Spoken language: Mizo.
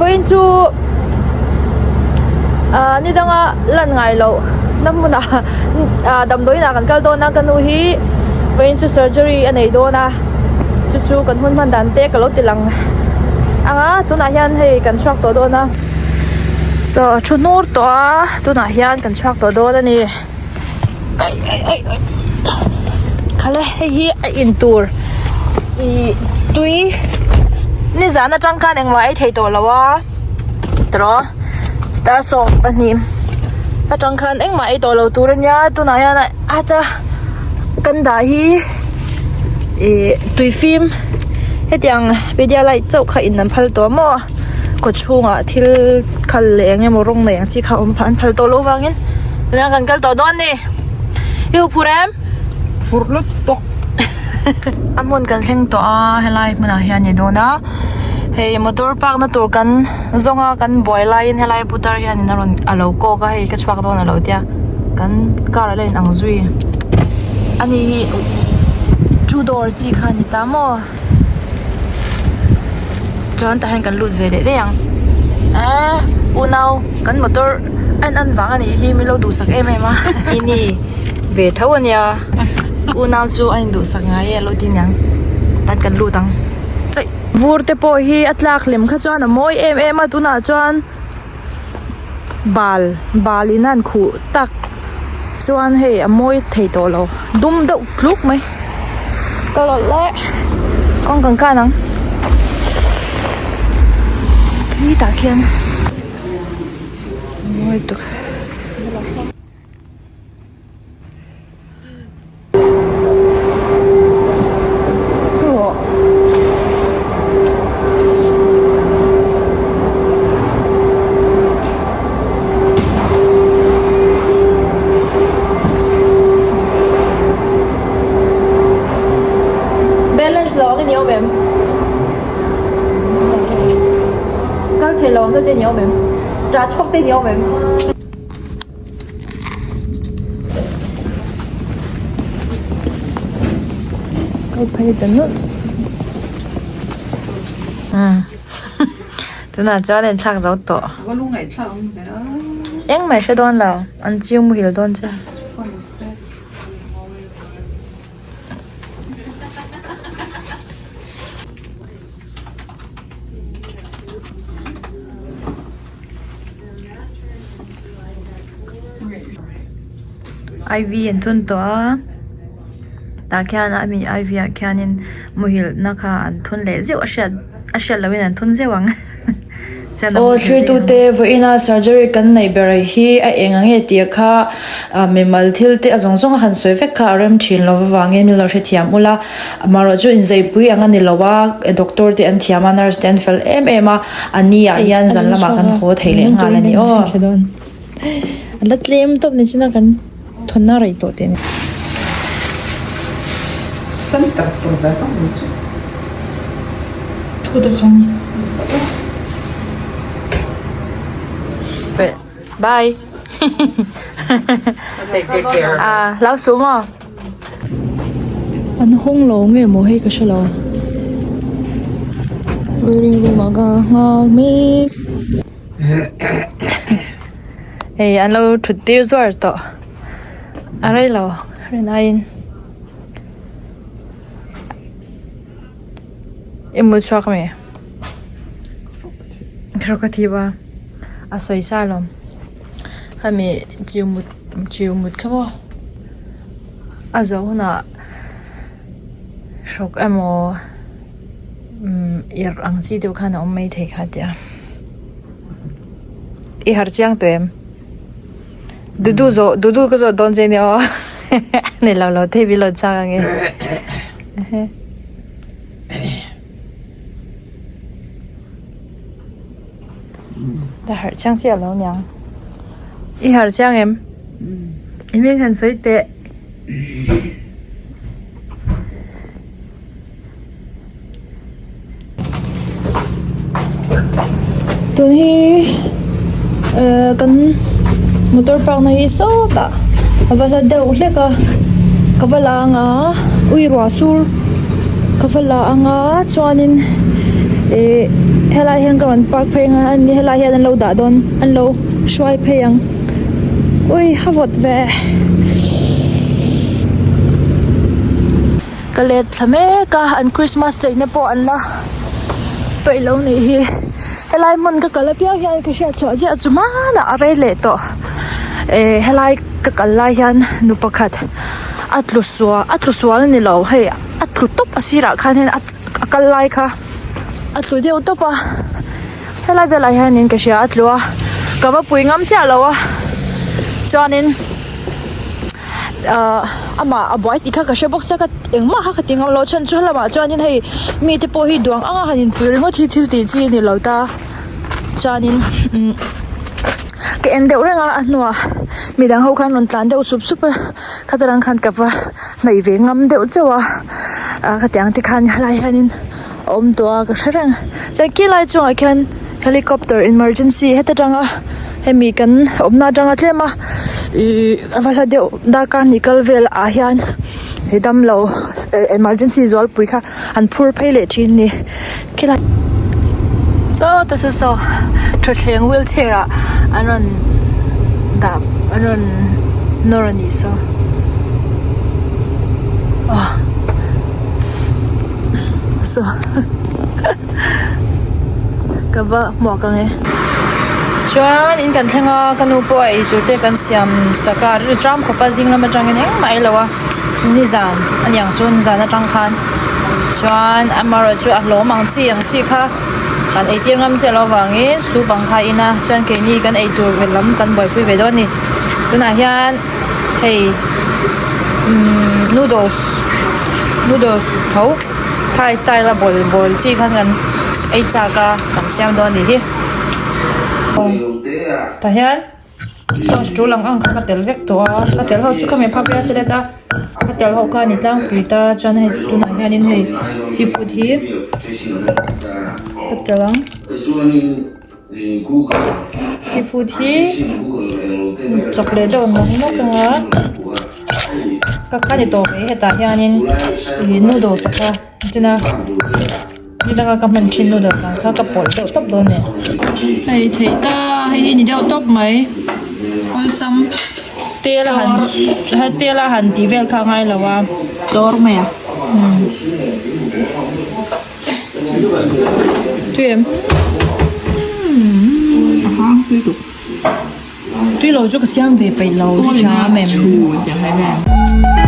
Vawiin chu ah ni danga lan ngai loh na hmunah ah damdawiin ah kan kal dawn a ka nu hi vawiin chu surgery a nei dawn a chu chu kan hun hman dan te ka lo ti lang ang a tunah hian hei kan chhuak tawh dawn a saw a thu hnur tawh a tunah hian kan chhuak tawh dawn a ni. Khale hei hi a in tur ih tui nizan atang khan engmah ei thei tawh lo a tawh star 12 atang khan engmah ei tawh lo tur ania tunah hian a heta kan dah hi ih tui fim hetiang pedialyte chauh kha in an phal tawh maw kawchhungah thil khal leh eng emaw rawng nei ang chi kha awm an phal tawh loh vangin. Tunah kan kal tawh dawn ni. I hu phur em? Phur lut tawk. A hmun kan thleng tawh a, helai hmunah hian ni dawn a. Hei motor park na tur kan zawng a, kan buai laiin helai putar hianin a rawn a lo kawk a, hei ka chhuak dawn a lo tia. Kan car a la in ang zui. Ani hi two door chi kha a ni ta maw? Chuan tah hian kan lut ve leh daih ang eee unau kan motor a in an vang a nih hi min lo duhsak em em a ini ve tho a nia unau chu a in duhsak ngai e a lo ti niang tan kan lut ang chaih vur te pawh hi a tlak lem kha chuan a mawi em em a tunah chuan bal bal in a an khuh tak chuan hei a mawi thei tawh lo dum deuh tluk mai ka lawlh le kawng kan kan ang khi tah khian mawi tuk. Balance lo ang i ni awm em? Kal thei lo ang te ni awm em? Ṭah chhuak te ni awm em? Kal phei ta nawlh umm tunah chuan a inthlak zo tawh engmah hre dawn lo an chiu muhil dawn che. Iv an thun tawh a tah khian a mi iv ah khianin muhilh na kha an thun leh zeuh a hriat a hriat loh in an thun zeuh ang chuan a Aw muhilh daih thlir ang. tute vawiina surgery kan neih ber hi a eng ang nge tih kha mimal thil te a zawng zawng a han sawi vek kha a rem thin lo avangin min lo hrethiam ula. Amaherawh chu inzaipui ang a ni lo a, doctor te an thiam a, nurse te an fel em em a, a ni ah hian zan lamah kan haw thei leh nghal a ni aw. A la tlem tawp ni chuna kan thawn a rei tawh teh ni. Center tur ve tak ni chu. Thu te khang. Bye. Take good care. À, lão xuống à? An hawng lo nge maw hei ka hre lo waiting room ah ka nghak mek hei an lo thut tir zuar tawh a rei lo rin aiin i mut chhuak ami ka thi ba a sawi sa alawm hemi chiu mut chiu mut kha maw. A zawh hunah hrawk emaw umm irh ang chi deuh khan a awm maithei kha a ti a i harh chiang tawh em dudu zawh dudu ka zawh dawn che nia aw ni lo lo thei vil lo chak ang e ta harh chiang chiah lo niang i harh chiang em. I hming han sawi teh. Tun hi eh kan motor park na hi sawtah a va hla deuh hlek a ka va la ang a ui ruah sur ka va la ang a chuanin. Ihh helai hian ka rawn park phei ang a ni helai hian an lo dah dawn an lo hruai phei ang ui a vawt ve ka let thla mek a an christmas cheina pawh an la peih lo nih hi helai hmun ka kal apiang hian ka hriat chhuah ziah chu hmanah a rei leh tawh eh helai ka kal lai hian nu pakhat a tlu sual a tlu sual a ni lo hei a tlu tawp a sirah khan hian a. a kal lai kha a tlu deuh tawp a helai velah hianin ka hria a tlu a ka va pui ngam chiah lo a chuanin ahh amah a buai tih kha ka hre bawk sia ka engmah kha ka ti ngam lo chhan chu helamah chuanin hei mite pawh hi duang anga han inpui ringawt hi thil tih chi a ni lo ta chuanin umm ka en deuh reng a a hnuah midang ho khan rawn tlan deuh sup sup a khata tang khan ka va hnaih ve ngam deuh chauh a ah khatiang te khan helai hianin a awm tawh a ka hre reng chuan khi lai chungah khian helicopter emergency heta tanga hemi kan awmna atanga tlem a ihh a va hla deuh darkar hnih kal vel ah hian he damlo emergency zualpui kha an phur phei leh thin a ni khilai sawta saw saw thawthleng wheelchair ah an rawn dah an rawn nawr a nih saw aw saw ka va hmuak ang e chuan in kan thleng a ka nu pawh a eitur te kan siam sak a rilru ṭam khawp a zing lam aṭangin engmah a ei lo a. Nizan a niang chu nizan atang khan chuan amaherawh chu a hlawm ang chi ang chi kha kan eitir ngam chiah loh avangin soup ang kha a in a chuan keini kan eitur ve lam kan buaipui ve dawn a ni tunah hian hei umm noodles noodles tho thai style a bawl bawl chi khan kan ei chak a kan siam dawn a nih hi tah hian. Sauce tul ang ang kha ka tel vek tawh a ka tel ho chu ka hmeh phak viau si let a ka tel ho kha a ni tlangpui ta chuan hei tunah hianin hei seafood hi ka tel ang seafood hi chawk leh deuh nawk nawk ang a ka kha ni tawh mai hetah hianin ih noodles kha chin a. Ni danga ka hman thin noodles ang kha ka pawlh deuh tawp dawn nen. Hei theih ta hei hi ni deuh tawp mai awlsam tel a han tel a han tih vel kha a ngai lo a. Chawr mai a. Umm. Tui em? A hang tui tuk. Tui lo chu ka siam ve peih lo hrethiam em. Chhun tiang em em.